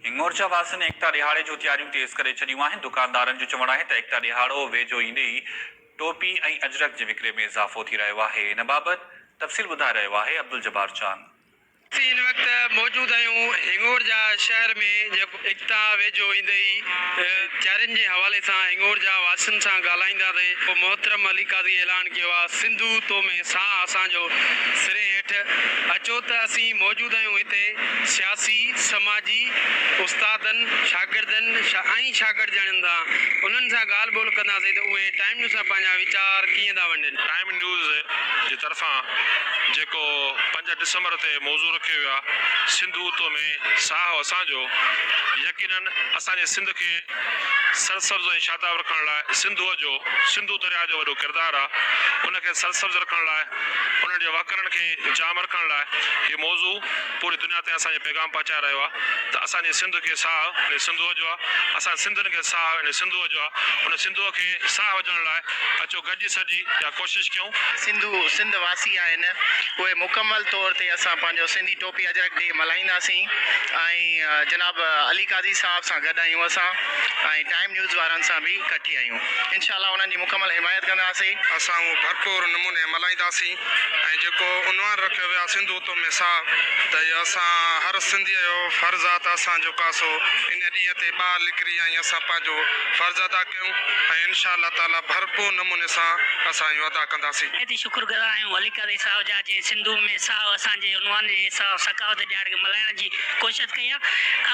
هڱورجا واسين ايڪتا ڏهاڙي جون تياريون تيز ڪري ڇڏيون آهن، دڪاندارن جو چوڻ آهي ته ايڪتا ڏهاڙو ويجهو ايندي ئي ٽوپي ۽ اجرڪ جي وڪري ۾ اضافو ٿي رهيو آهي، ان بابت تفصيل ٻڌائي رهيو آهي عبدالجبار چانگ. اسين هن وقت موجود آهيون هڱورجا شهر ۾ جيڪو ايڪتا ويجهو ايندي ئي تيارين جي حوالي سان هڱورجا واسين سان ڳالهائينداسين محترم علي قاضي اعلان ڪيو آهي سنڌو تو ۾ ساهه اسان جو سرين هيٺ اچو ته اسين موجود آهيون هتي سياسي، سماجي، استادن، شاگردن ۽ شاگردياڻين سان انهن سان ڳالهه ٻولهه ڪنداسين ته اهي ٽائيم نيوز سان پنهنجا ويچار ڪيئن ٿا ونڊين. ٽائيم نيوز جي طرفان جيڪو پنج ڊسمبر تي موضوع رکيو ويو آهي سنڌو تو ۾ ساهه اسان جو يقينن اسان جي سنڌ کي سرسبز ۽ شاداب رکڻ لاء سنڌوء جو سنڌو درياء جو وڏو ڪردار آهي ان کي سرسبز رکڻ لاء انهن جي وهڪرن کي جام رکڻ لاء هي موضوع پوري دنيا تائين اسان جو پيغام پهچائي رهيو آهي ته اسان جي سنڌ کي ساهه ان سنڌوء جو آهي، اسان سنڌين کي ساهه ان سنڌوء جو آهي، ان سنڌوء کي ساهه وجهڻ لاء اچو گڏجي سڏجي اها ڪوشش ڪيون. سنڌو سنڌ واسي آهن اهي مڪمل طور تي اسان پنهنجو سنڌي ٽوپي اجرڪ ڊي ملهائينداسين ۽ جناب علي قاضي صاحب سان گڏ آهيون اسان ۽ ٽائيم نيوز وارن سان به ڪٺي آهيون انشاء الله انهن جي مڪمل حمايت ڪنداسين. اسان اهو ڀرپور نموني ملهائينداسين ۽ جيڪو عنوان رکيو ويو آهي سنڌو تو ۾ ساهه ته اهو اسان هر سنڌيء جو فرض آهي ته اسان جيڪو آهي سو ان ڏينهن تي ٻاهر نڪري ۽ اسان پنهنجو فرض ادا ڪيون ۽ انشاء الله تعاليٰ ڀرپور نموني سان اسان اهو ادا ڪنداسين. انهيء تي شڪر گذار آهيون علي قاضي صاحب جا جنهن سنڌوء ۾ ساهه اسان جي عنوان جي حساب ثقافت ڏهاڙي کي ملهائڻ جي ڪوشش ڪئي آهي.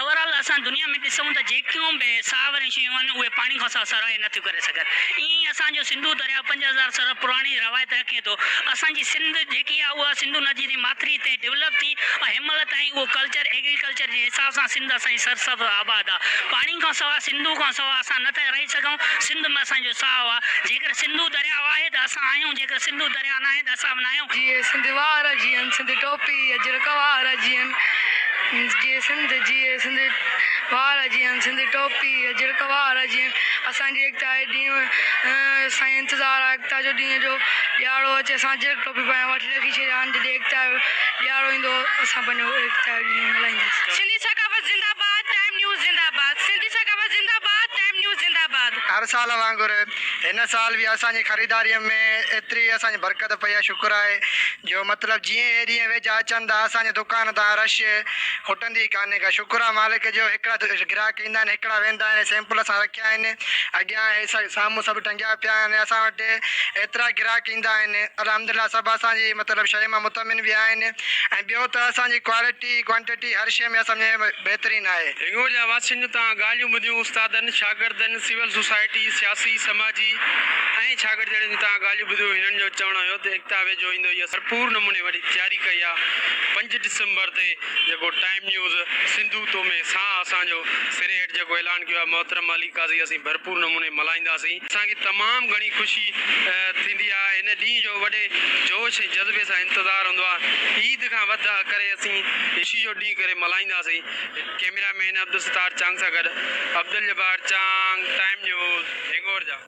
اوور آل اسان دنيا ۾ ڏسون ته جيڪيون به ساهه واريون شيون آهن اهي پاڻي کان سواء سرائي نه ٿيون ڪري سگهن. ائين ئي اسان جو سنڌو درياء 5000 سال پراڻي روايت رکي ٿو. اسان جي سنڌ جيڪي آهي اها سنڌو ندي جي ماٿري تي ڊولپ ٿي ۽ هن مهل تائين اهو ڪلچر ايگريڪلچر جي حساب سان سنڌ اسان جي سرسبز آباد آهي. پاڻي کان سواء سنڌو کان سواء اسان نه ٿا رهي سگهون. سنڌ ۾ اسان جو ساهه آهي. جيڪر سنڌو درياء آهي ته اسان آهيون جيڪر سنڌو درياء ناهي ته اسان به ناهيون. جيئي سنڌ وارا جيئن سنڌ ٽوپي اجرڪ وارا جيئن جيئي سنڌ جيئي سنڌ وارا جيئن سنڌ ٽوپي اجرڪ وارا جيئن اسان جي ايڪتا جي ڏينهن سائين انتظار آ ايڪتا جو ڏينهن جو ڏياڙو اچي اسان اجرڪ ٽوپي پايان وٺي رکي ڇڏيا آهن جڏهن ايڪتا جو ڏياڙو ايندو اسان پنهنجو ايڪتا جو ڏينهن ملهائينداسين. سنڌي ثقافت زنده باد ٽائيم نيوز زنده باد سنڌي ثقافت زنده باد ٽائيم نيوز زنده باد. هر سال وانگر هن سال به اسان جي خريداريء ۾ ايتري اسان جي برڪت پئي آهي شڪر آهي جو مطلب جيئن اهي ڏينهن ويجها اچن ٿا اسان جي دڪان تان رش کٽندي ئي ڪانهي ڪا شڪر آهي مالڪ جو هڪڙا گراهڪ ايندا آهن هڪڙا ويندا آهن سيمپل اسان رکيا آهن اڳيان هي سامهون سڀ ٽنگيا پيا آهن اسان وٽ ايترا گراهڪ ايندا آهن الحمدلله سڀ اسان جي مطلب شيء مان مطمئن به آهن ۽ ٻيو ته اسان جي ڪوالٽي ڪوانٽٽي هر شيء ۾ اسان جي بهترين آهي. هنڱورجا واسين جون توهان ڳالهيون ٻڌيون، استادن، شاگردن، سول سوسائٽي، سياسي، سماجي ۽ شاگردياڻين جون توهان ڳالهيون ٻڌيون، هنن جو چوڻ هيو ته ايڪتا ويجهو ايندو هي ڀرپور نموني وڏي تياري ڪئي آ، پنج ڊسمبر تي جيڪو ٽائيم نيوز سنڌو تو ۾ سان اسان جو سري هيٺ جيڪو اعلان ڪيو آ محترم علي قاضي اسين ڀرپور نموني ملهائينداسين، اسان کي تمام گهڻي خوشي ٿيندي آ، هن ڏينهن جو وڏي جوش ۽ جذبي سان انتظار هوندو آ، عيد کان وڌ ڪري اسين خوشي جو ڏينهن ڪري ملهائينداسين. ڪئميرا مين عبدالستار چانگ سان گڏ عبدالجبار چانگ، ٽائيم نيوز، هنڱورجا.